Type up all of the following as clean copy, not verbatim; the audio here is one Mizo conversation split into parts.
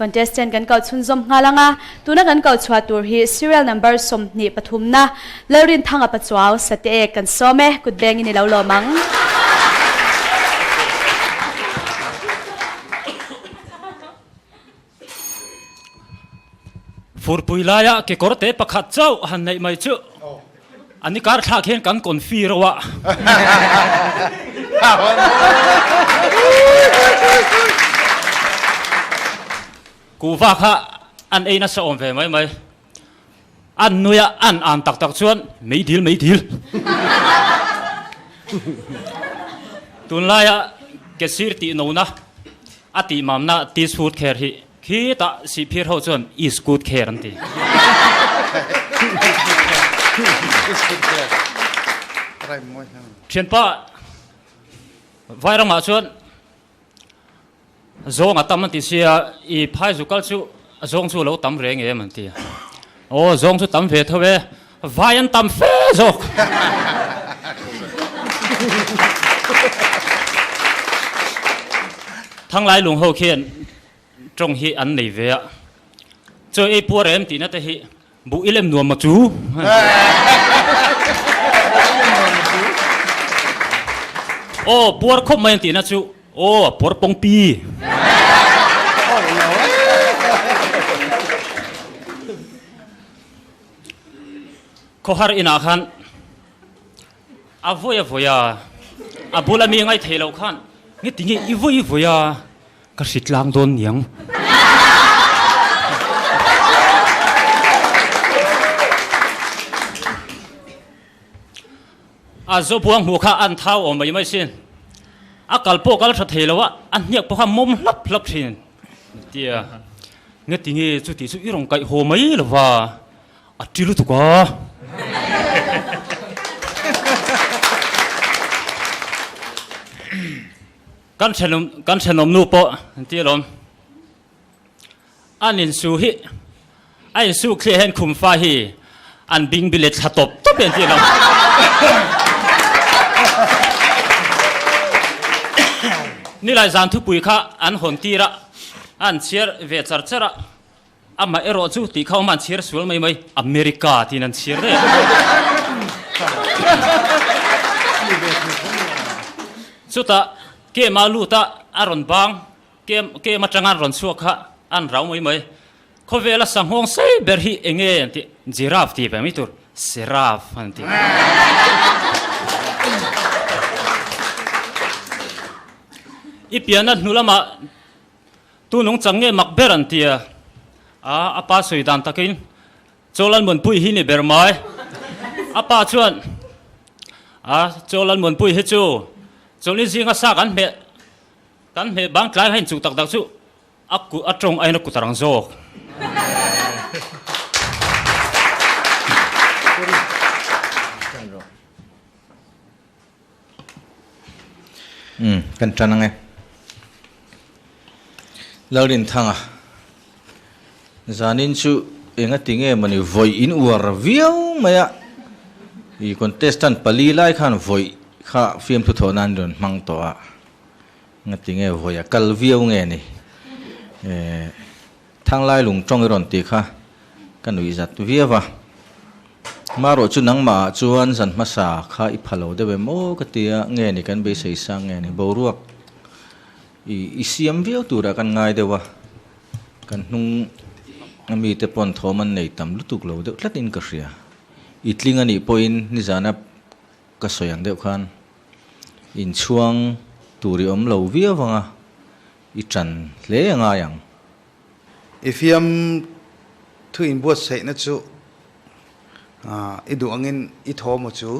Contestant kan koh chhunzawm nghal ang a, tuna kan koh chhuah tur hi serial number 23 na Lalrinthanga Pachuau Sateek kan sawm e, kut bengin i lo lawm ang. Furpui laia kekawr te pakhat chauh han neih mai chu a ni kar thlak hian kan confi reuh a. Kuhva kha an ei nasa awm ve mai mai. An nui a, an an tak tak chuan meidil meidil. Tunlaia ke sir tih nona a tih mamna ti chhut kher hi khitah sihphir ho chuan i scoot kher an ti. Thianpa Vairamah chuan Zawng a tam an ti sia, i phai zu kal chu zawng chu a lo tam reng em an ti. Aw, zawng chu tam ve tho e, vai an tam fe zawk. Thanglai lung ho khian tawng hi an nei ve a, chaw ei puar em tihna te hi Buh i lem nuam maw chu? Aw, puar khawp mai an tihna chu. Aw, puar pawngpi. Khawhar inah khan a vawi a vawi a, a bula mi ngaithei loh khan nge tinge i vawi i vawi a? Ka hri tlang dawn niang. A Zobuang hmuh kha an thau awm mai mai sin. A kal pawh kal tha thei lo a, a hniak pawh kha mawm hlap hlap thin. Tia, nge tinge chuti chu i rawn kaih haw mai lo va, a ti lutuk a. Kan thenawm kan thenawm nu pawh an ti alawm. An insu hi a insu thliah hian khum fa hi an bing bilet thla tawp tawp hi an ti alawm. Nilai zan thupui kha an hawn tir a, an chhiar ve char char a, amah erawh chu tih kha awm a an chhiar sual mai mai, America tiin an chhiar daih a. Chutah Kema lut a, a rawn bang, Kem Kem atanga an rawn chhuak kha an rau mai mai. Khawvela sanghawng sei ber hi eng nge an tih? Giraffe tih ve mai tur, Seraph an ti. I pianna hnu lamah tu nungchang nge mak ber an ti a, a pa sawi dan takin Chaw Lalmuanpuii hi ni ber mai. A pa chuan, A, Chaw Lalmuanpuii hi chu chawlhni zinga sa kan hmeh, kan hmeh bang tlai kha inchuh tak tak chu a kut, a tawng aiin a kut a rang zawk. Umm, kan tan ang e. Lalrinthanga, Zanin chu engati nge mawni vawi in uar viau mai a, i contestant pali lai khan vawi kha fiamthu thawh nan rawn hmang tawh a, engati nge vawi a kal viau nge ni? Eh, Thanglai lung tawng i rawn tih kha ka nuih zat viau a. Marawh chu nangmah ah chuan zan hmasa kha i pha lo deuh em aw ka ti a, nge ni kan beisei sang nge ni boruak i i siam viau turah kan ngai deuh a, kan hnung a mite pawn thawm an nei tam lutuk lo deuh tlat in ka hria. I tling a nih pawhin nizana ka sawi ang deuh khan inchhuang tur i awm lo viau ang a, i ṭan hle a ngai ang. I fiam thu inbuatsaihna chu i duh angin i thaw maw chu?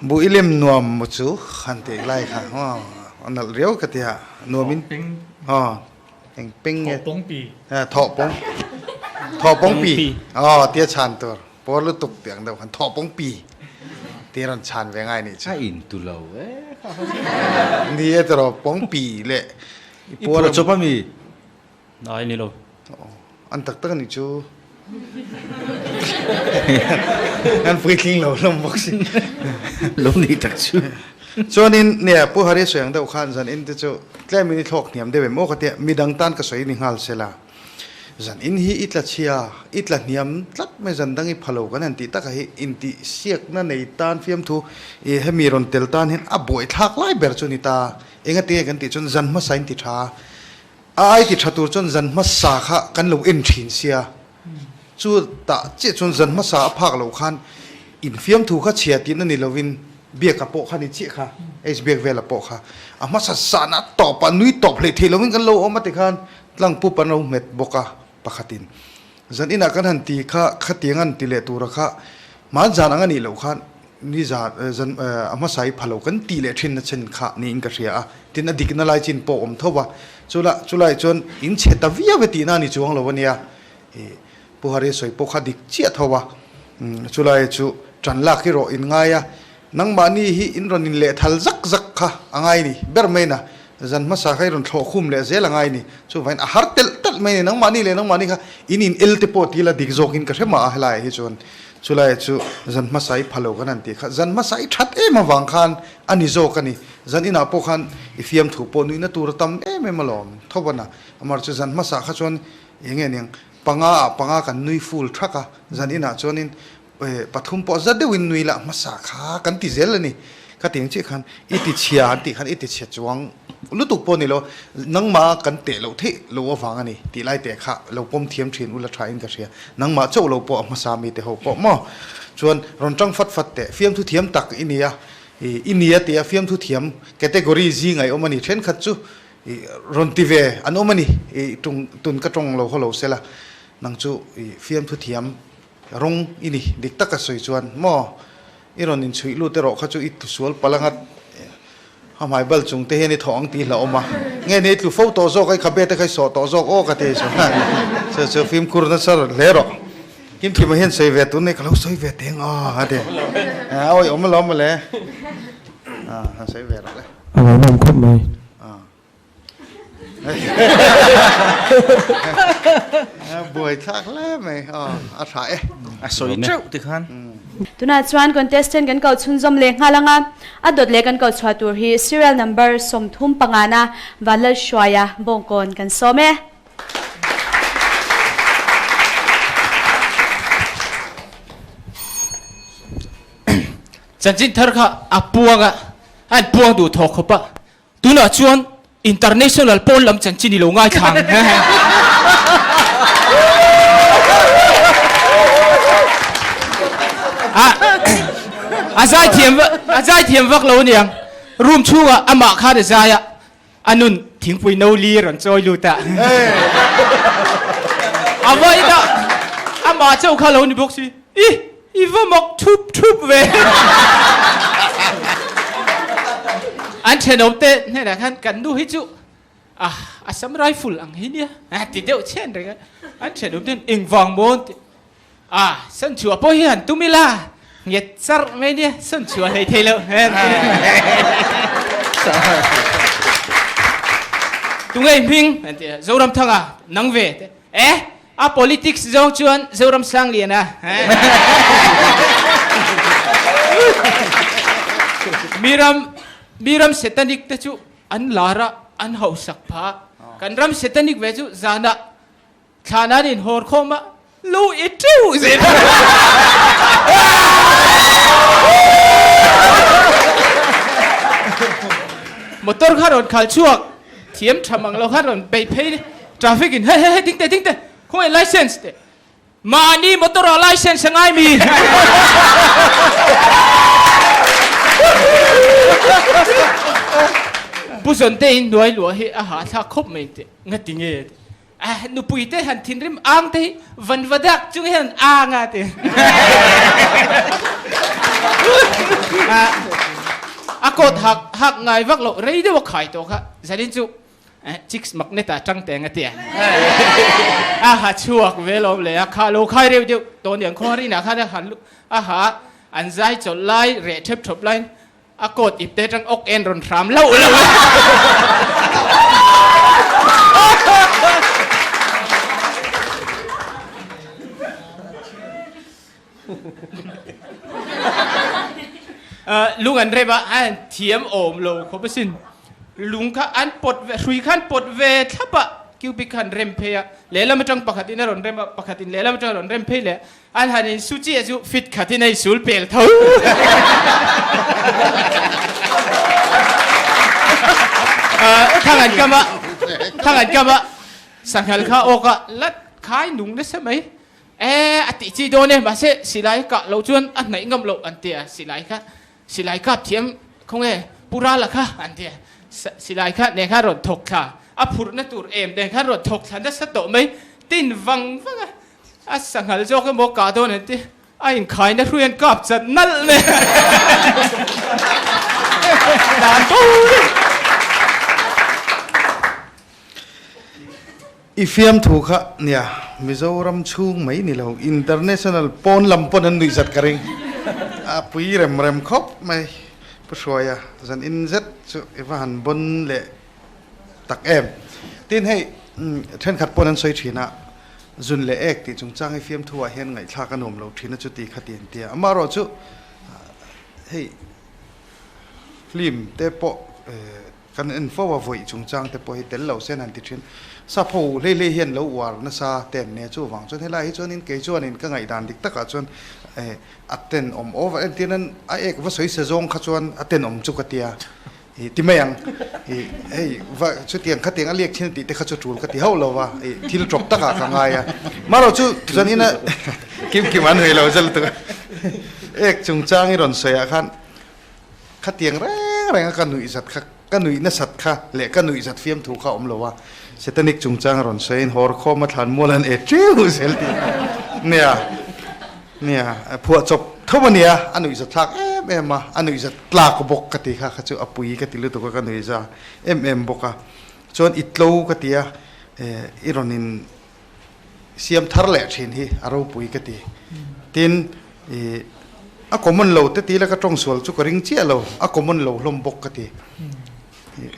Bu i lem nuam maw chu? Han tih lai kha a nalh riau ka ti a, nuamin eng peng nge? Thawh pawng thawh pawng pi aw tia chhan tur pawr lutuk tih ang deuh khan thawh pawng pi tia rawn chhan ve ngai nih chu. A in tu lo e. Ni e tiraw pawng pi leh i puar chawp a mi? Nai ni lo. An tak tak a nih chu. An puitling lo hlawm bawk si. Lo nih tak chu. Chuanin nia Pu Hari sawi ang deuh khan zan in te chu tlemin i thlawk hniam deuh em aw ka tia midang tan ka sawi ni nghal sela. Zan in hi i tla chhia, i tla hniam tlat mai zan dang i pha lo kan han tih takah hi intih siakna nei tan fiamthu i hemi rawn tel tan hian a buaithlak lai ber chu ni ta. Engatinge kan tih chuan zan hmasa in ti tha a, a ai ti tha tur chuan zan hmasa kha kan lo en thin sia. Chu tah chiah chuan zan hmasa a phak loh khan infiamthu kha chhia tihna ni lovin biaka pawh kha ni chiah kha, H biak vela pawh kha a hmasa sahna a tawp a, nui tawp hleih theih lovin kan lo awm a tikhan tlang pup an lo hmet bawk a pakhatin. Zan inah kan han ti kha khatiang an ti leh tura kha hman zan ang a nih loh khan ni zan zan a hmasa i pha lo kan tih leh thin na chen kha niin ka hria a, tin a dikna lai chin pawh awm tho va, chula chulai chuan in chhe ta viau e tihna a ni chuang lo a nia. I Pu Hari sawi pawh kha dik chiah tho a, chulai chu tan lak hi rawh in ngai a, nangmahni hi in rawn in leh thal zak zak kha a ngai ni ber mai na, zan hmasa kha i rawn thlawh khum leh zel a ngai ni, chuvangin a har telh telh mai ni, nangmahni leh nangmahni kha in in el te pawh ti la dik zawkin ka hre mah a helaiah hi chuan chulai chu zan hmasa i pha lo kan han tih kha, zan hmasa i that em avang khan a ni zawk a ni, zan inah pawh khan i fiamthu pawh nuihna tur a tam em em alawm tho a na, amar chu zan hmasa kha chuan Eng nge niang, panga ah panga kan nui full thak a, zan inah chuanin pathum pawh za deuhin nui lah hmasa kha kan ti zel a ni. Ka ti ang chiah khan i ti chhia an tih khan i ti chhia chuang lutuk pawh ni lo, nangmah kan teh loh theih loh avang a ni tih lai teh kha lo pawm thiam thin ula tha in ka hria. Nangmah chauh lo pawh a hmasa mi te ho pawh maw chuan rawn tang fat fat teh, fiamthu thiam tak i nia, i nia tia fiamthu thiam category zinga i awm a ni thenkhat chu. I rawn ti ve an awm a ni. I tung tun ka tawng lo haw lo sela, nang chu i fiamthu thiam rawng i ni dik taka sawi chuan maw i rawn inchhuih lut erawh kha chu i tlu sual palh anga a hmai bal chung te hian i thawh ang tih hlauhawm a. Nge ni i tlu fo tawh zawk a, i khabe te kha i sawh tawh zawk aw ka ti a chuan chu chu fimkhur nasa hle rawh. Kimthima hian sawi ve tun nei ka lo sawi ve teng aw a ti. A awih awm alawm mawle. A sawi ve rawh le. A ngaihnawm khawp mai. Buai thlak hle mai a tha e. A sawi teuh ti khan. Tunah chuan contestant kan koh chhunzawm leh nghal ang a, a dawt leh kan koh chhuah tur hi serial number 35 na Vanlalhruaia Bawngkawn kan sawm e. Chanchin thar kha a puang a, a in puang duh thawk khawp a, tunah chuan international pawn lam chanchin i lo ngaithla ang. A a zaithiam a zaithiam vak lo aniang, room chhungah amah khan a zai a, A nun thingpui no li rawn chawi lut a. A va in a, amah chauh kha lo ni bawk si. I, i va mak thup thup ve. An thenawm te hnenah khan kan nu hi chu a Assam Rifle ang hi nia a ti deuh chhen reng a. An thenawm ten engvang maw an ti. A, Sanchhuah pawh hi han tum ila, nghet charh mai nia, Sanchhuah hlei thei lo. Tungei hming an ti a, Zoramthanga, nang ve te. E, a politics zawng chuan Zoram Sangliana. Miram, miram satanic te chu an lar a, an hausak phah. Kan ram satanic ve chu zanah Thlan an inhawr khawm a, lu i teuh zel a. Motor kha rawn khal chhuak, thiam tha mang lo khan rawn beih phei traffic in hei hei hei ding teh ding teh khawngaih license teh mahni motor ah license a ngai mi. Pu Zawnte in hnuai luah hi a hahthlak khawp mai teh ngati nge Ah, nupui te han thinrim ang te hi van va dak chung hian ang a ti. A coat hak hak ngai vak lo rei deuh a khai tawh kha zanin chu chicks magnet ah tang teng a tia. A ha chhuak ve lawm le a kha lo khai reuh deuh tawh niang khaw rin ah khan a han a ha an zai chawlh lai reh thep thawp lai A coat ip te atang awk en rawn hram loh loh a. Lung an rem a, an thiam awm lo khawp asin. Lung kha an pawt ve, hrui kha an pawt ve thlap a, cubic kha an rem phei a, lehlam atang pakhatin a rawn rem a, pakhatin lehlam atang a rawn rem phei leh an han insu chiah chu fit khatin a insul pel tho. Thang an kam a, thang an kam a, sanghal kha awk a la khai nung nasa mai. E, a tih chi dawn e, mahse silai kah loh chuan a hnaih ngam loh an ti a, silai kha, silai kap thiam khawnge Pu Rala kha an ti a, silai kha nen khan rawn thawk thla, a phurhna tur em nen khan rawn thawk thla nasa tawh mai, tin vang vang a, a sanghal zawk emaw kah dawn an ti, a inkhaina hrui an kap chat nalh mai a, dan tur. I fiamthu kha nia, Mizoram chhung mai ni lo, international pawn lam pawn an nuih zat ka ring. A pui rem rem khawp mai. Pu Hruaia, zan in zet chu i va han bawn leh tak em. Tin hei, thenkhat pawn an sawi thin a, zun leh ek tih chungchang hi fiamthu ah hian ngaihthlak a nuam lo thin a chuti kha ti an ti a. Amaherawhchu hei film te pawh Kan en fo a, vawi chungchang te pawh hi tel lo sen han ti thin. Sapho hlei hlei hian lo uar nasa te an nia chuvang chuan helai hi chuanin kei chuanin ka ngaihdan dik takah chuan eh a tenawm over entir nan a ek va sawi se zawng kha chuan a tenawm chu ka tia ih ti mai ang ih hei va chutiang khatiang a liak thin tih te kha chu tul ka ti hauh lo va ih thil tawp takah ka ngai a marawh chu chuanin a kim kim an hui lo zel tuk ek chungchang i rawn sawi ah khan Khatiang reng reng a ka nuih zat kha, ka nuih nasat kha leh ka nuih zat fiamthu kha a awm lo a, Satanic chungchang a rawn sawiin hawr khawm a thlan mual an e ṭiu zel tih nia, nia, phuahchawp tho a nia, a nuih zat thlak em em a, a nuih zat tlak bawk ka ti kha, kha chu a pui ka ti lutuk a, ka nuih za em em bawk a, chuan i tlo ka ti a, i rawn in siam thar leh thin hi a ropui ka ti. Tin, i a common lo te tila ka tawng sual chu ka ring chiah lo, a common lo hlawm bawk ka ti.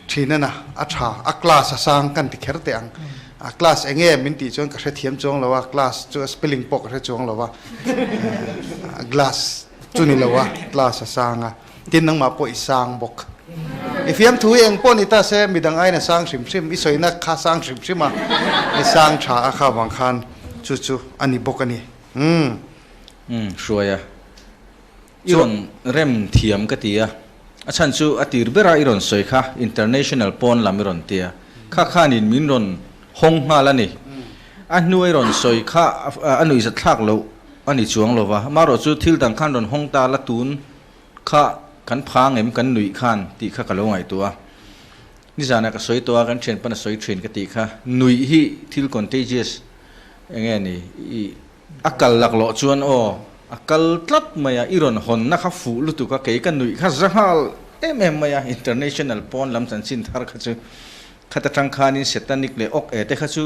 Thin a na, a tha, a class a sang kan ti kher teh ang. A class eng nge min tih chuan ka hrethiam chuang lo a, class chu a spelling pawh ka hre chuang lo a, glass chu ni lo a, class a sang a. Tin nangmah pawh i sang bawk. I fiamthu hi eng pawh ni ta se midang aiin a sang hrim hrim, i sawina kha sang hrim hrim a, i sang tha a kha vang khan chu chu a ni bawk a ni. Umm. Umm, Hruaia, i rawn rem thiam ka ti a, a chhan chu a tir bera i rawn sawi kha international pawn lam i rawn ti a, kha khanin min rawn hawng nghal a ni. A hnu i rawn sawi kha a nuihzatthlak loh a ni chuang lo va, amaherawh chu thil dang khan rawn hawng ta la tun Kha kan phang em kan nuih khan tih kha ka lo ngaihtuah a. Nizanah ka sawi tawh a, kan thianpan a sawi thin ka tih kha nuih hi thil contagious eng nge ni i a kal laklawh chuan aw a kal tlat mai a, i rawn hawnna kha fuh lutuk a, kei ka nuih kha za nghal em em mai a, international pawn lam chanchin thar kha chu khata tang khanin satanic leh awk e te kha chu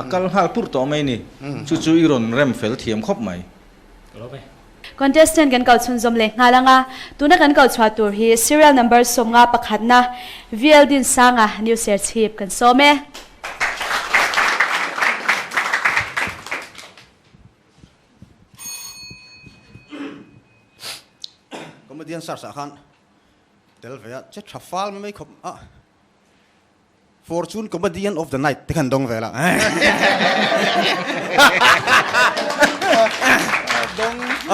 a kal nghal pur tawh mai ni, chu chu i rawn rem fel thiam khawp mai. Ka lo ve. Contestant kan kal chhunzawm leh nghal ang a, tuna kan kal chhuah tur hi serial number 50 pakhatna VL Dinsanga New Serchhip kan sawm e. Comedian search ah khan tel ve a, che tha fal mai mai khawp a. Fortune Comedian of the Night te khan dawng vel a.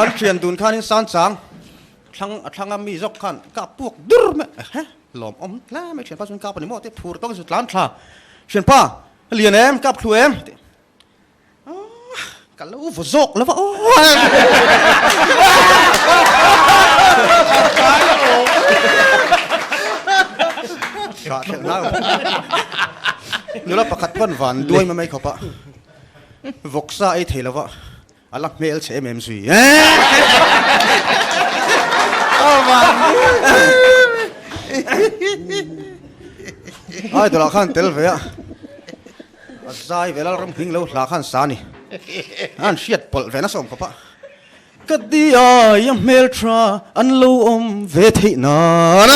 An thian dun khanin san chang thlang a thlanga mi zawk khan kap puak dur mai he lawm awm hle mai thianpa chuan kap a ni maw te phur tawk in tlan thla thianpa lian em kap thlu em tih Ka lo vaw zawk lo va aw. Nula pakhat pawn van duai mai mai khawp a, vawksa ei thei lo va, a la hmel chhe em em zui. Idol ah khan tel ve a. A zai ve lal ram hming lo hla khan sa ni. An hriat pawlh ve nasa awm khawp a. Ka diai a hmel tha an lo awm ve theih nan.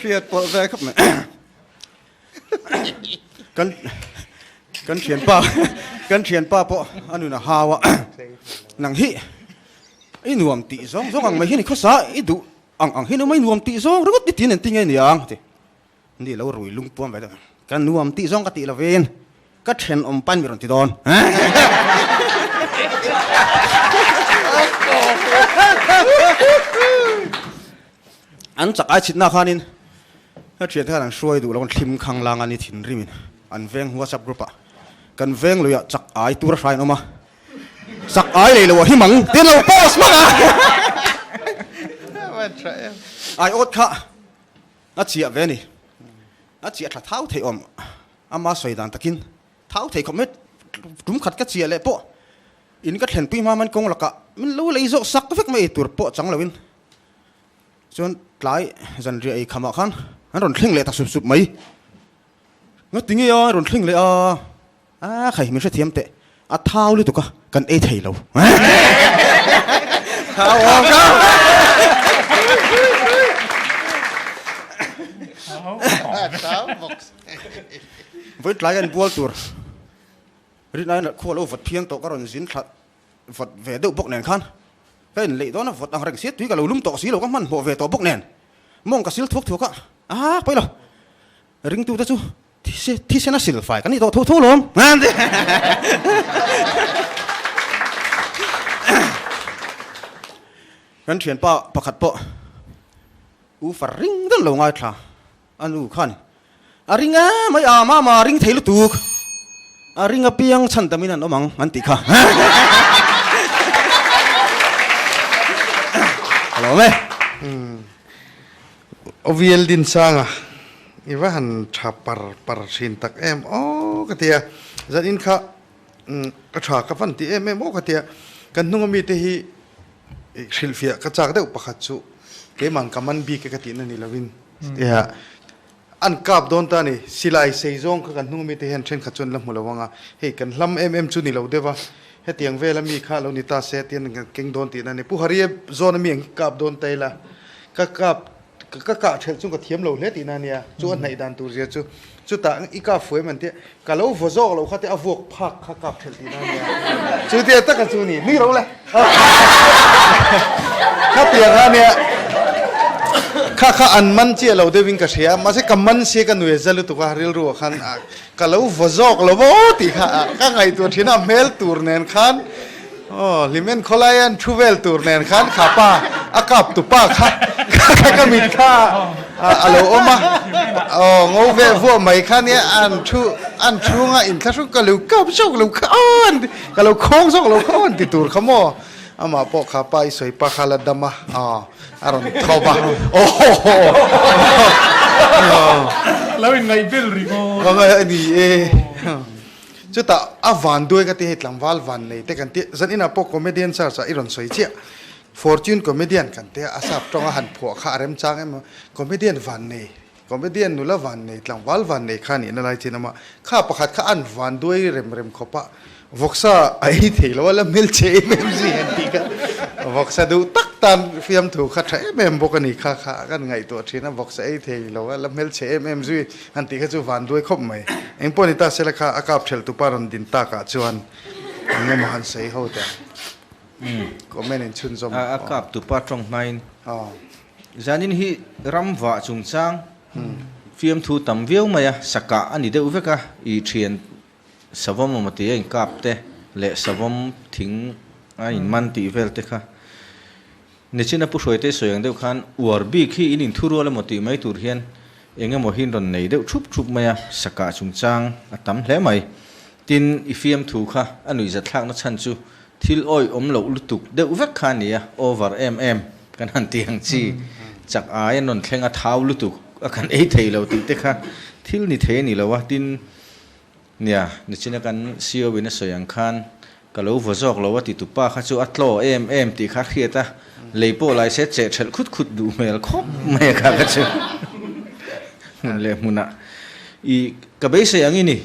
Hriat pawlh ve khawp mai. Kan. Kan thianpa kan thianpa pawh a nun a hau a, nang hi i nuam tih zawng zawng ang mai hian i khawsa i duh ang ang hian i awm a, i nuam tih zawng ringawt i tin engtin nge niang a ti. Ni lo rui lung puam ve deuh ka nuam tih zawng ka tih lovin ka thenawm pain mi rawn ti dawn. An chak ai chhitna khanin ka thian te khan an hruai duh lo an thlim khang lang a ni thinrimin an veng whatsapp group ah kan veng luiah chak ai tur a hrai an awm a chak ai lei lo a him ang tin lo post hmang a ai awt kha A chiah ve a ni. A chiah tha thau thei awm. Ama sawi dan takin thau thei khawp mai. Tum khat ka chiah leh pawh in ka thlenpui hma man kawng lakah min lo lei zawh sak vek mai tur pawh chang loin chuan tlai zanriah ei khamah khan an rawn thleng leh ta sup sup mai. Nga ti nge a rawn thleng leh a, a khai min hrethiam teh a thau lutuk a kan ei thei lo. Thau awm ka. Thau bawk. Vawi tlai an bual tur rin aiin khua lo vawt phian tawh ka rawn zin thla vawt ve deuh bawk nen khan ka inleih dawn a vawt ang reng sia tui ka lo lum tawh si lo ka hmanhmawh ve tawh bawk nen mawng ka sil thuak thuak a a pawi lo. Ringtute chu thisen a sil fai kan nih tawh tho tho lawm. Kan thianpa pakhat pawh u far ring deuh lo ngaithla a nu khan a ring a mai a mama ring thei lutuk a ring apiang chhan tamin an awm ang an tih kha. Ka lawm e. Oviel Dinsanga, I va han tha par par thin tak em aw ka ti a, zan in kha ka tha ka van ti em em aw ka ti a, kan hnunga mite hi hrilhfiah ka chak deuh pakhat chu keimah ka man bik e ka tihna ni lovin tia an kap dawn ta a ni, silai sei zawng kha kan hnunga mite hian thenkhat chuan la hmu lo ang a, hei kan hlam em em chu ni lo deuh a, hetiang vela mi kha lo ni ta se tian kan keng dawn tihna a ni, Pu Haria zawna mi ang kap dawn ta ila. Ka kap ka kah thelh chung ka thiam lo hle tihna ania, chu a hnaih dan tur zia chu chutah i kap fuai man tia ka lo vaw zawk lo kha te a vuak phak kha kap thelh tihna ania, chu tia taka chu ni nui ro le kha tiang a nia kha kha an man chiah lo deuhin ka hria mahse ka man sia ka nui a za lutuk a rilru ah khan ka lo vaw zawk lo aw tih kha ka ngaihtuah thin a hmel tur nen khan. Aw, Hlimen khawlai an thu vel tur nen khan kha pa, a kap tu pa kha ka mit kha a lo awm a. Aw, ngo ve vuah mai kha nia an thu an chhunga inthlahrung ka lo kap zawk lo kha aw an ti, ka lo khawng zawk lo kha aw an ti tur kha maw. Amah pawh kha pa i sawi pa kha la dam a, aw, a rawn thawp a. Aw Lo inngaihbel ringawt. Ka ngaih a ni e. Chutah a van duai ka ti hei tlangval van nei te kan ti zan inah pawh comedian search ah i rawn sawi chiah fortune comedian kan ti a a sap tawng a han phuah kha a remchang em a comedian van nei comedian nula van nei tlangval van nei kha nihna lai chin ama kha pakhat kha an van duai rem rem khawp a vawksa a ei thei lo a la hmelchhe em em zui han tih kha vawksa duh tak tan fiamthu kha tha em em bawk a ni kha kha kan ngaihtuah thin a vawksa ei thei lo a la hmelchhe em em zui Han tih kha chu van duai khawp mai. Eng pawh ni ta sela kha a kap thelh tupa rawn din takah chuan eng emaw han sawi ho teh ang. Comment in chhunzawm. A kap tupa tawng hmain zanin hi ram vah chungchang fiamthu tam viau mai a, sakah a ni deuh vek a, i thian savawm emaw tih a inkap te leh savawm thing a inman tih vel te kha Nichina Pu Hruaite sawi ang deuh khan uar bik hi in inthurual emaw tih mai tur hian eng emaw hi in rawn nei deuh thup thup mai a, sakah chungchang a tam hle mai. Tin, i fiamthu kha a nuihzatthlakna chhan chu thil awih awm loh lutuk deuh vek kha a ni a, over em em kan han ti ang chi, chak ai an rawn thleng a thau lutuk a kan ei thei lo tih te kha thil ni thei a ni lo a, tin, Nia, nichina kan CEO in a sawi ang khan ka lo vaw zawk lo a ti tupa kha chu a tlaw em em tih kha a hriat a, lei pawh lai se cheh thelh khut khut duh hmel khawp mai a kha kha chu hmun leh hmunah i ka beisei ang i ni.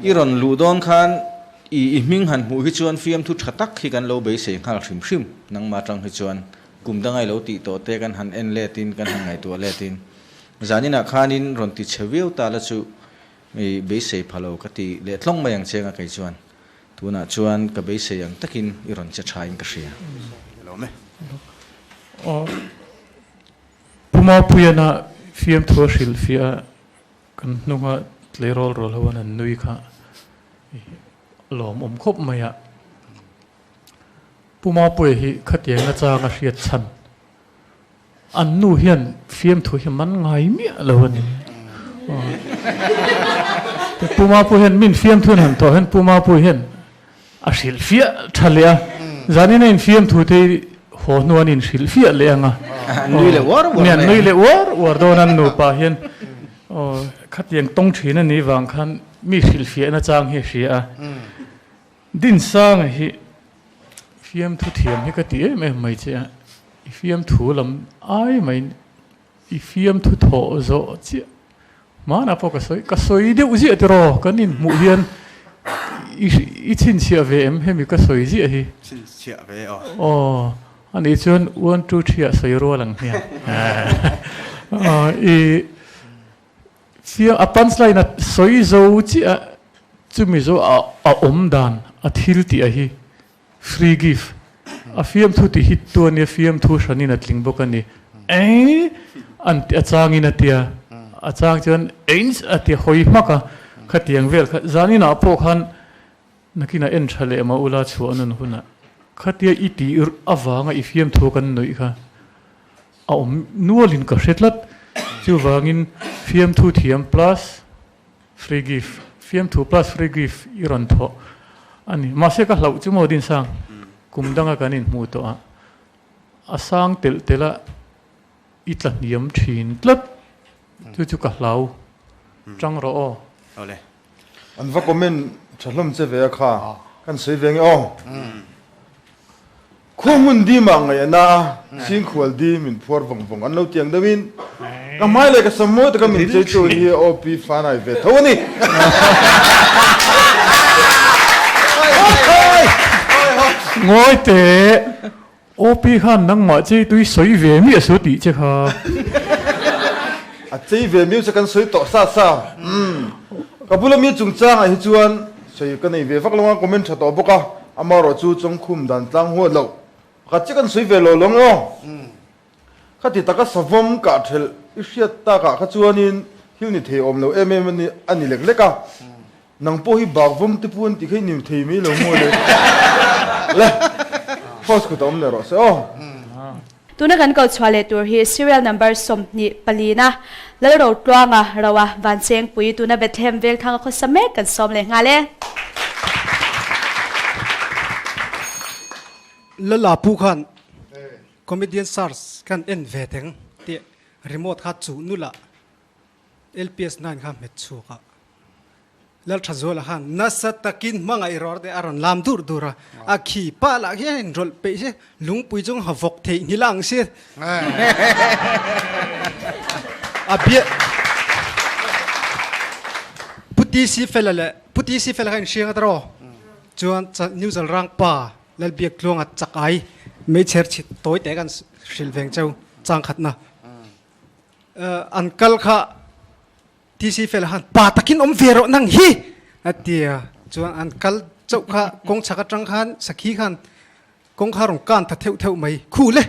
I rawn luh dawn khan i i hming han hmuh hi chuan fiamthu tha tak hi kan lo beisei nghal hrim hrim nangmah atang hi chuan kum dangai lo tih tawh te kan han en letin kan han ngaihtuah letin zaninah khanin rawn ti chhe viau ta la chu. I beisei pha lo ka ti leh tlawng mai ang che anga kei chuan tunah chuan ka beisei ang takin i rawn che tha in ka hria. Aw Pu Mapuiana fiamthu a hrilh fiah a, kan hnunga tleirawl rual ho an han nui kha lawmawm khawp mai a. Pu Mapuia hi khatiang nachang a hriat chhan An nu hian fiamthu hi man ngai miah lo a ni. Pu Mapu hian min fiamthu in han thawh hian Pu Mapu hian a hrilh fiah tha leh a. Zanin a infiamthu te hi haw hnu an inhrilh fiah leh ang a. An nui leh uar uar mai ang. An nui leh uar uar dawn an nupa hian khatiang tawng thin a nih vang khan mi hrilh fiahna chang hi a hria a. Dinsanga hi fiamthu thiam hi ka ti em em mai che a, i fiamthu lam ai maiin i fiamthu thawh zawh chiah hmanah pawh ka sawi ka sawi deuh ziah tiraw kan inhmuh hian i i chhinchhiah ve em hemi ka sawi ziah hi. Chhinchhiah ve aw. Aw anih chuan one two three ah sawi rual ang hmiang aw i Fiam a punchline a sawi zo chiah chumi zo a a awm dan a thil tih a hi free gift a fiamthu ti hit tu a nia fiamthu hranin a tling bawk a ni eng an a changin a tia a chang chuan eng a tia hawi hmak a khatiang vel kha zaninah pawh khan nakinah en tha leh mah ula chhuah nun hunah khatia i tih avanga i fiamthu kan nuih kha A awm nualin ka hre tlat. Chuvangin fiamthu thiam plus free gift, fiamthu plus free gift i rawn thawh a ni. Mahse ka hlauh chu maw Dinsang, kum danga kan inhmuh tawh a, a sang telh telh a i tla hniam thin tlat. Chu chu ka hlau tang rawh aw. Awle. An va comment tha hlawm che ve a kha kan sawi ve nge aw. Khua hmun dim ah ngaih a na a, Singkhual dim in phuar vawng vawng an lo tiang deuh in ka hmai leh ka sam mawi taka min chei tu hi OP fanai ve tho a ni. Ngawi teh, OP khan nangmah chei tui sawi ve miah su tih che kha. A chei ve miau che kan sawi tawh sa sa. Umm. Ka bula mi chungchangah hi chuan sawi ka nei ve vak lo a, comment tha tawh bawk a, amaherawh chu chawngkhum dan tlang huat loh pakhat chiah kan sawi ve lo lo ang aw. Khati taka savawm kah thelh i hriat takah kha chuanin thil ni thei awm lo em em a ni lek lek a. Nang pawh hi bakvawm te pu an ti kha i ni thei mai lo maw le. Le, host kut a awm leh rawh se aw. Tuna kan ko chhuah leh tur hi serial number 20 palina Lalrotluanga Roa Vanchengpui tuna Bethlehem Vengthanga khawsa mek kan sawm leh nghal e. Lala pu khan Comedian search kan en ve teng tih remote kha chuh nula LPS 9 kha hmet chhuak a. Lalthazuala khan nasa takin hmangaih rawr te a rawn lam dur dur a, a khi pah lah hian in rawlh peih se lungpui chung ha vawk theih nghilh ang si. A bia Pu TC Fela leh Pu TC Fela kha in hriang a taraw chuan New Zalrang pa Lalbiak tluanga chak ai meichher chhit tawi te kan hrilh veng cheu chang khatna an kal kha TC fel han pa takin awm ve rawh nang hi a tia chuan an kal chauh kha kawng chhak atang khan sakhi khan kawng kha rawn kan ta theuh theuh mai khu le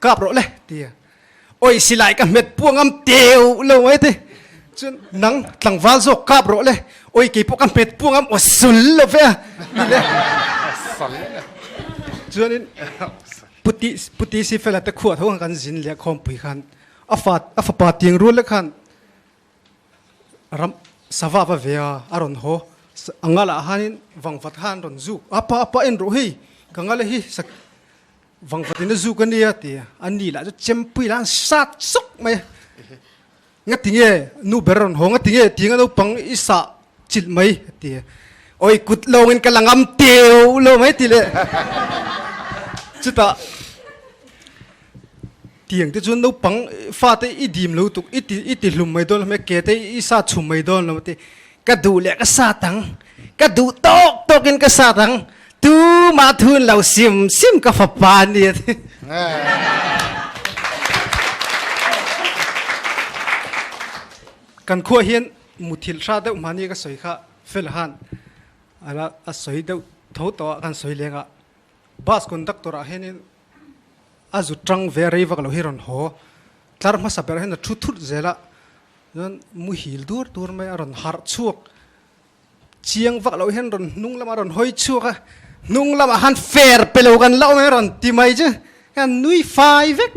kap rawh le tia oi silai ka hmet puang am teu lo mai te chuan nang tlangval zawk kap rawh le oi kei pawh ka hmet puang am aw sul lo ve a ti le chuanin puti puti si fela te khuah tho kan zin leh khawmpui khan a fa a fapa tiang rual le khan ram sava va ve a a rawn haw a ngalah hanin vangvat khan rawn zuk apa apa en rawh hei ka ngala hi Vangvatin a zuk a nia ti a, a ni lah chu chempui lah an sat sawk mai a. Ngati nge nu ber rawn haw ngati nge tiang a naupang i sah chilh mai a ti a. Awi kut lawngin ka la ngam teu lo mai ti leh chutah tiang te chuan naupang fate i dim lo tuk i ti i ti hlum mai dawn lo mai ke te i sat chhum mai dawn lo ti ka duh leh ka sat ang Ka duh tawk tawkin ka sat ang. Tumah thun lo sim sim ka fapa ni a ti. Kan khua hian Muthilh hra deuh mahni ka sawi kha fel han ala a sawi deuh tho tawh a kan sawi leng a bus conductor ah hianin a zu tang ve rei vak lo hi rawn haw tlar hmasa ber ah hian a thu thut zel a chuan muhil dur dur mai a rawn harh chhuak chiang vak lo hian rawn hnung lamah rawn hawi chhuak a hnung lamah han fer pe lo kan la awm e rawn ti mai chu hian nui fai vek.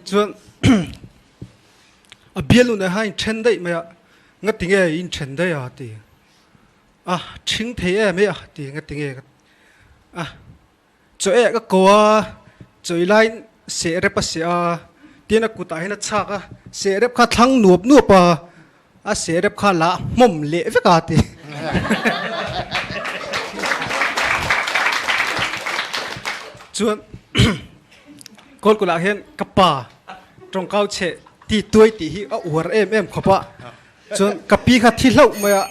Chuan a bialnu nen khan in then daih mai a nga tinge in then daih a ti a thing thei em e a ti nga tinge a Chaw eh ka ko a, chaw i laiin seh rep a seh a, tin a kutah hian a chhak a, seh rep kha thlang nuap nuap a, a seh rep kha la hmawm leh vek a ti. Chuan Kawlkulh ah hian ka pa tawngkau cheh ti tuai tih hi a uar em em khawp a, chuan ka pi kha thi hlauh mai a,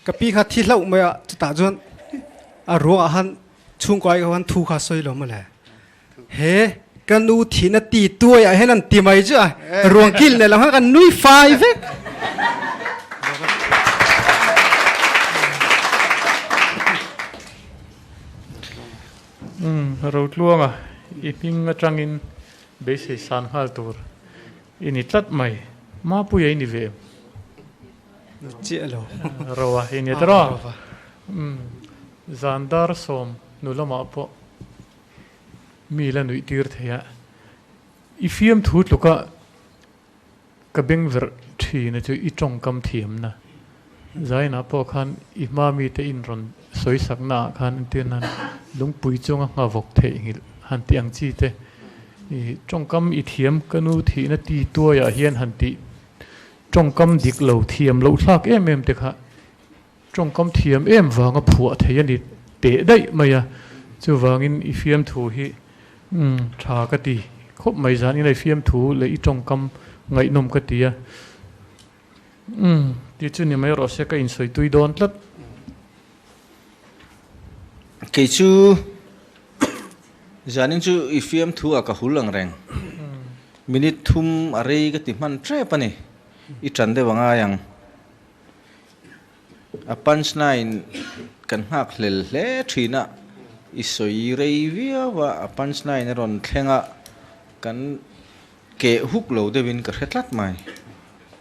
ka pi kha thi hlauh mai a, chutah chuan a ruangah han Chhungkaw ai khan thu kha sawi lo mawle. He ka nu thihna ti tuai ah hian an ti mai chu a ruang kil nei lo khan kan nui fai vek. Umm Rotluanga i hming atangin beisei san nghal tur i ni tlat mai. Mapuia i ni ve em? Ni chiah lo. Roa i ni ta rawh. Umm zan dar sawm nu lamah pawh mi la nuih tir thei a, i fiamthu tluka ka beng verh thin a chu i tawngkam thiamna. Zainah pawh khan i hma mite in rawn sawi sakna ah khan entir nan lungpui chunga nghavawk theihnghilh han tih ang chi te i tawngkam i thiam ka nu thihna ti tuaiah hian han tih Tawngkam dik lo thiam loh thlak em em te kha tawngkam thiam em vanga phuah thei a ni teh daih mai a, chuvangin i fiamthu hi tha ka ti khawp mai zan ina i fiamthu leh i tawngkam ngaihnawm ka ti a, ti chu ni mai rawh se ka insawi tui dawn tlat. Kei chu zanin chu i fiamthu ah ka hul ang reng. Minute thum a rei ka ti hman tep a ni. I tan deuh a ngai ang. A punchline kan nghak hlel hle thin a, i sawi rei viau a, a punchline a rawn thleng a, kan keh huk lo deuhin ka hre tlat mai.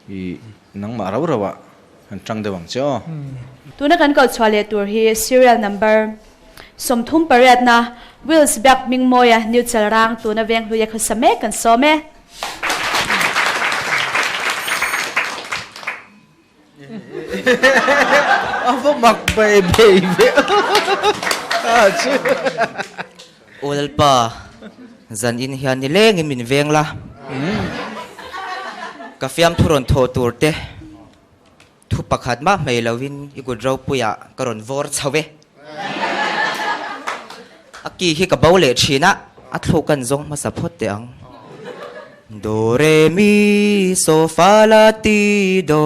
I nangmah rau rau ah han tang deuh ang che aw. Tuna kan koh chhuah leh tur hi serial number 38 na Wills Biak Hmingmawia New Chalrang tuna Venghluia khawsa mek kan sawm e. A va mak bai bei ve a chu. Aw Lalpa, zan in hian ni lengin min veng la. Ka fiamthu rawn thawh tur te thu pakhat mah hmei lovin i kut ropuiah ka rawn vawr chho e. A ki hi ka bo leh thin a, a thluk kan zawng hmasa phawt teh ang. Do re mi so fa la ti do,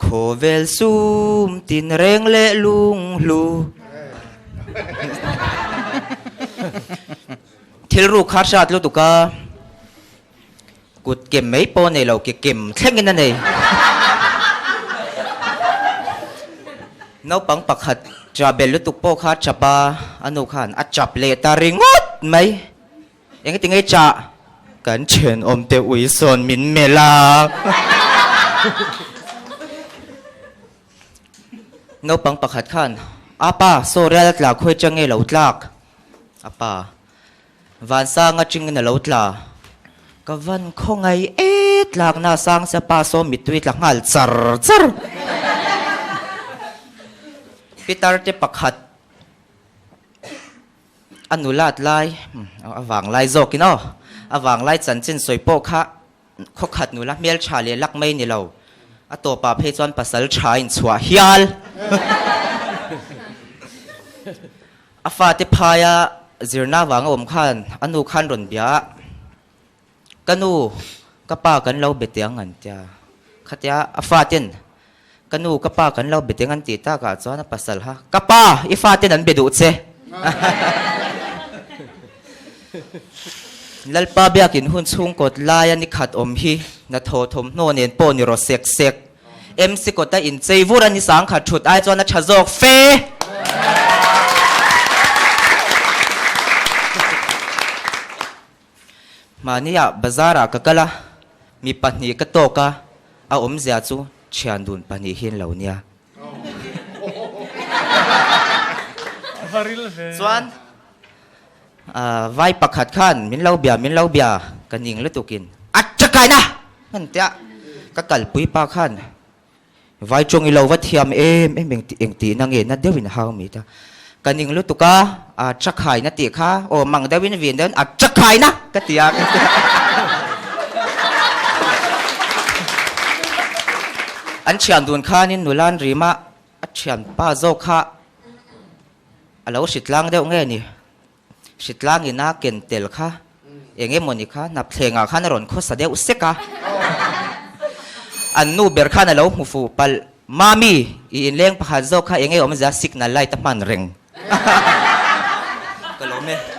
khawvel sum tin reng leh lung hlu. Thil ruk kha hriat lutuk a, kut kem mai pawh a nei lo, ke kem thlengin a nei. Naupang pakhat cha bel lutuk pawh kha a chap a, a nu khan a chap leh ta ringawt mai. Engati nge chah? Kan thenawm te ui sawn min melh a. Naupang pakhat khan, A pa, saw rial a tla khawi chang nge lo tlak? A pa, Vansanga chingin a lo tla. Ka van khawngaih e tlakna sang sia pa saw mittui tla nghal char char. Pitar te pakhat A nulat lai, a vang lai zawkin aw, a vang lai chanchin sawi pawh kha khawkhat nula hmeltha leh lak mai ni lo, a tawpah phei chuan pasal tha a inchhuah hial. A fate phaia zirna vanga awm khan a nu khan rawn bia a, Ka nu, ka pa kan lo be teh ang an tia. Khatia a faten Ka nu, ka pa kan lo be teng an tih takah chuan a pasal kha, Ka pa, i faten an be duh che. Lalpa biakin hun chhung kawt laia ni khat awm hi hnathawh thawmhnaw nen pawh ni rawh sek sek. MC kawta inchei vur a ni sangkhat thut ai chuan a tha zawk fe. Mahniah bazar-ah ka kal a, mi pahnih ka tawk a, a awmzia chu thian dun pahnih hi an lo nia. Chuan vai pakhat khan min lo bia, min lo bia ka ning lutukin a takaina hman tia ka kalpui pa khan Vai tawng i lo va thiam em em eng tihna nge na deuhin a hau mi ta. Ka ning lutuk a, a trakhaina tih kha aw mang deuhin vin deuhin a trakhaina ka ti a ka ti a. An thian dun khanin nula an rim a, a thianpa zawk kha a lo hritlang deuh nge ni. Hritlang ina ken tel kha eng emawni kha hnapthlengah khan a rawn khawsa deuh sek a. An nu ber khan a lo hmu fuh palh, Mami, i inleng pakhat zawk kha eng nge awmzia signal light a hman reng. Ka lawm e.